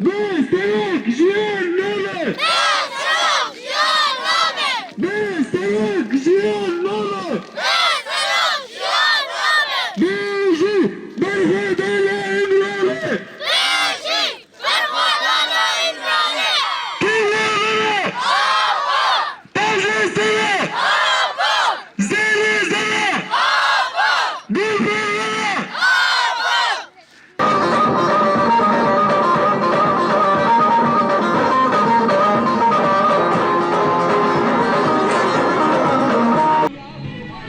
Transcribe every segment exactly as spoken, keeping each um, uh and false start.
Bê serok jiyan nabe! Bê serok jiyan nabe! Bê serok jiyan nabe! Bê serok jiyan nabe! Bijî Berxwedana Îmralî! Berxwedana Îmralî! Kî li vir e? Ava! Tac li ser e! Ava! Zêrê zer e! Ava! Gulbê vir e! Ava!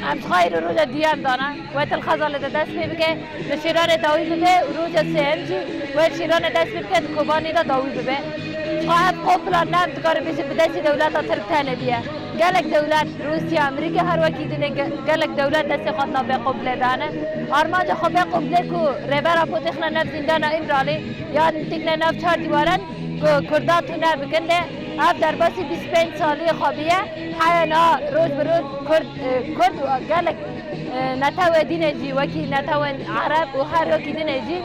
Em ji xwe îro roja duyan dane. We til xezalê de dest pê bike, li şêranê dawî bibe û roja sêyem jî we li şêranê dest pê bike, di Kobanê de dawî bibe. Ji xwe ev qopila ne, em dikarin bêjin bi destê dewleta Tirk tenê bûye. Gelek dewlet, Rûsya, Amerîka her wekî dinê ge-, gelek dewlet destê xwe di navê qoplê de ne. Armanca xwe vê qoplê ku Rêber Apo têxine nav zîndana Îmralê yan têkine nav çar dîwaran ku Kurda tune bikin de ev derbasî bîst pênc saliyê xwe bûye. Heya niha roj bi roj Kurd, e, Kurd û gelek, e, netewê dînê jî wekî netewên Ereb û her wekî dinê jî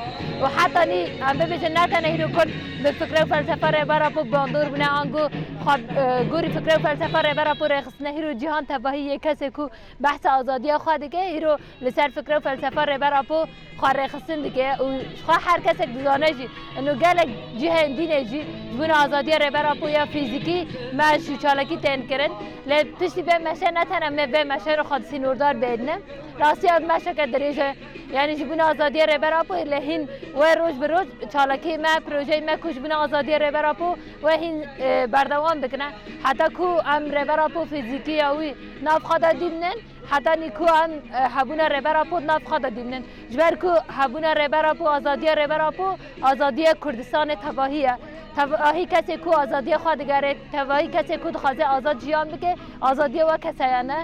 û heta nî em bibêjin ne tenê hîro Kurd bi fikre û felsefa Rêber Apo bandor bûne, ango xwe, e, gorî fikre û felsefa Rêber Apo rêxistine. Hîro cîhan tevahî yê kesê ku behsa azadiya xwe dike, hîro li ser fikre û felsefa Rêber Apo xwe rêxistin dike û ji xwe her kesek dizane jî, ino gelek cihên dînê jî ji bona azadiya Rêber Apo ya fîzîkî meş û çalakî tên kirin. Lê piştî vê meşe ne tenê me vê meşe re xwe di sînordar bêdine. Rastiya meşeke dirêj e. Yanî ji bona azadiya Rêber Apo lê hîn we roj bi roj çalakiyê me, projeyê me ku ji bona azadiya Rêber Apo we hîn, e, berdewam bikine. Heta ku em Rêber Apo fîzîkî ya wî nav xwe de dîmnin, heta nî ku em, e, hebûna Rêber Apo di nav xwe de dîmnin. Ji ber ku hebûna Rêber Apo, azadiya Rêber Apo, azadiya Kurdistanê tevahî ye. Tevahî kesê ku azadiya xwe digere, tevahî kesê ku dixwaze azad jiyan bike, azadiya we keseyane.